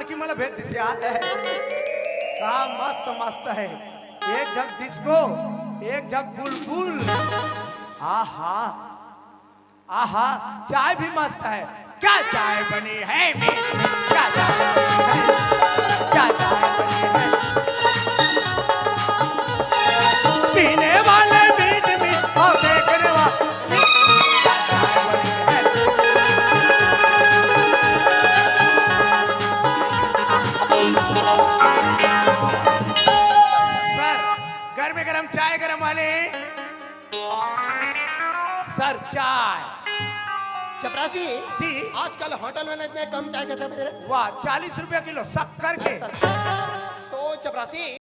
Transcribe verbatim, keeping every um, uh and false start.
कि मला भेज दिस यार। का मस्त मस्त है, एक झक डिस्को, एक झक बुलबुल। आहा, आहा, चाय भी मस्त है। क्या चाय बनी है मीठी मीठी, क्या चाय बनी है, क्या चाय बनी है। पीने वाले मीठ मीठ और देखने वाले सर, गरम गरम चाय, गरम वाले। सर, चाय। चपरासी जी। आजकल होटल में इतने कम चाय कैसे बन रहे? वाह, चालीस रुपया किलो शक्कर के। तो चपरासी,